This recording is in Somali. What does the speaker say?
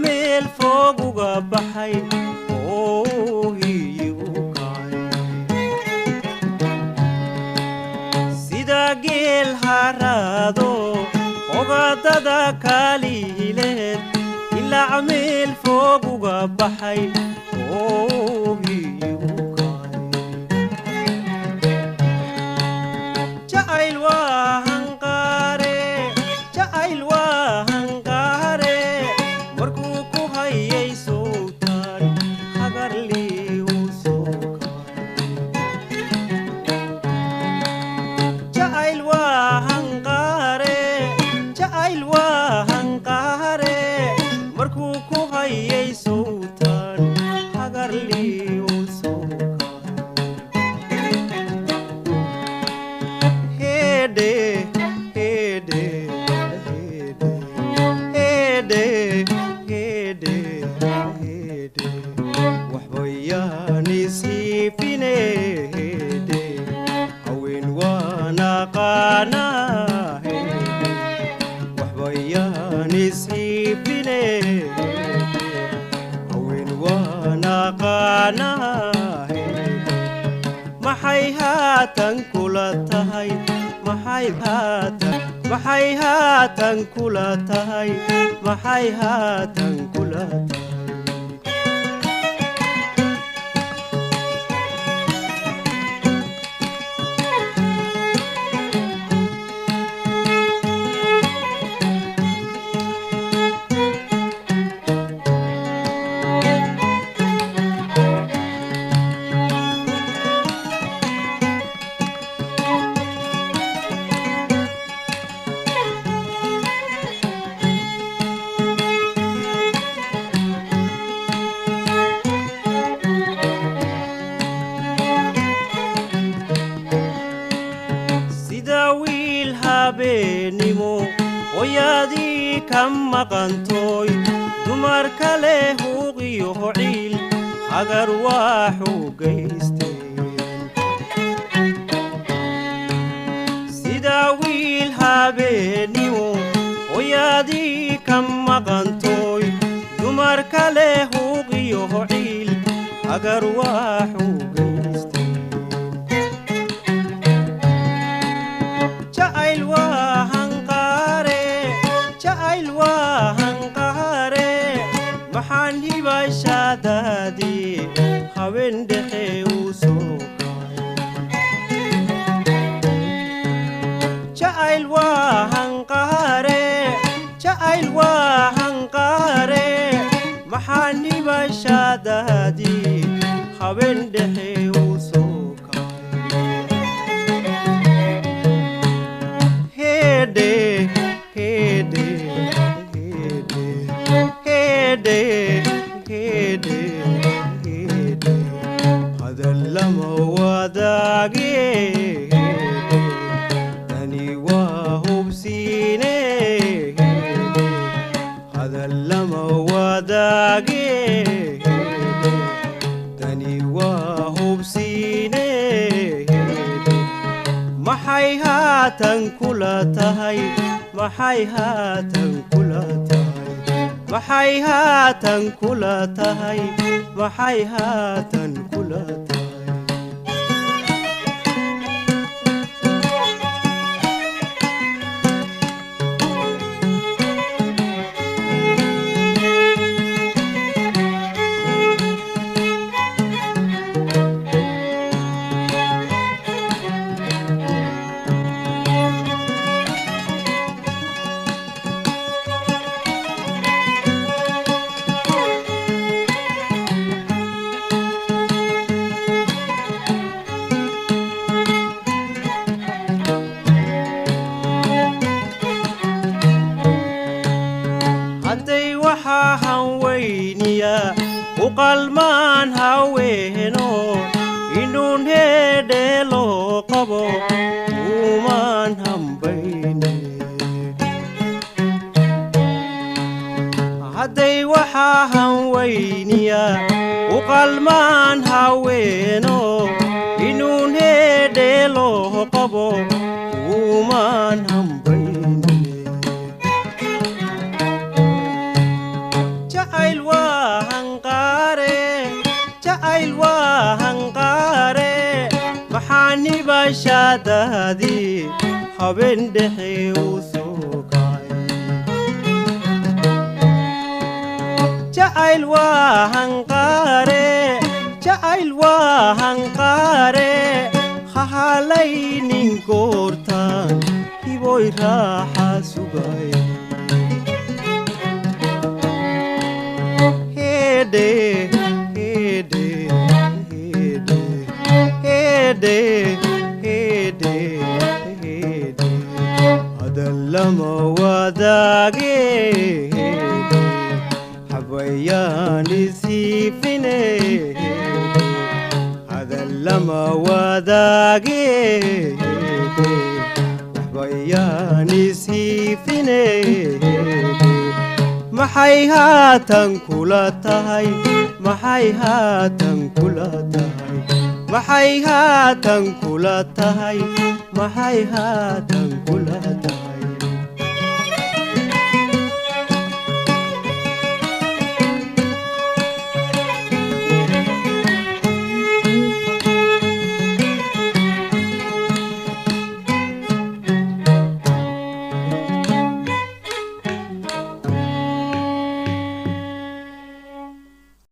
Meel fog uga baxay oo hiyigu kacay sida geel haraado ogaadada kaalihileed ilaa meel fog uga baxay oo hiyigu kacay. Jacayl waa hanqaare, jacayl waa hanqaare, markuu ku hayay sowtaan hagarlii uu soo kacay. Jacayl waa hanqaare, jacayl waa hanqaare, markuu ku hayay sowtaan hagarlii uu soo kacay. Hede, hede, hede, hede, hede, hede, waxbayaan ishiifine. Hede, haween waan aqaanaa. Hede, waxbayaan ishiifine. Hede, haween waan aqaanaa. Hede, maxay haatan kula tahay? Maxay haatan, maxay haatan kula tahay? Maxay haatan kula tahay? Sida wiil habeenimo hooyadii ka maqantooy dumar kale huuqiyo ciil hagar waxu geysteen. Sida wiil habeenimo hooyadii ka maqantooy dumar kale huuqiyo ciil hagar waxu geysteen. Jacayl waa hanqaare, jacayl waa hanqaare, maxaan hibashaadaadii habeen dhexe uu soo kacay. Jacayl waa hanqaare, jacayl waa hanqaare, maxaan hibashaadaadii habeen dhexe uu soo kacay. Hede, hede, hede, hede, hede, hede, hadal lama wadaage. Hede, tani waa hubsiine. Hede, hadal lama wadaage. Hede, tani waa hubsiine. Hede, maxay haatan kula tahay? Maxay haatan kula tahay? Maxay haatan kula tahay? Maxay haatan kula tahay? Hadday waxaa hanweyniya u qalmaan haweeno inuun hedhe loo qabo umaan hambayne. Hadday waxaa hanweyniya u qalmaan haweeno inuun hedhe loo qabo umaan hambayne. Lahashadaadii habeen dhexe u soo kacay. Jacayl waa hanqaare, jacayl waa hanqaare, hahalaynin goortaan hiboy raaxa sugay. Hede, hede, hede, hede, hede, hede, hadal lama wadaage, hede, xabayaan isiifine, hede, hadal lama wadaage, hede, waxbayaan isiifine, hede. Maxay haatan kula tahay? Maxay haatan kula tahay? Maxay haatan kula tahay? Maxay haatan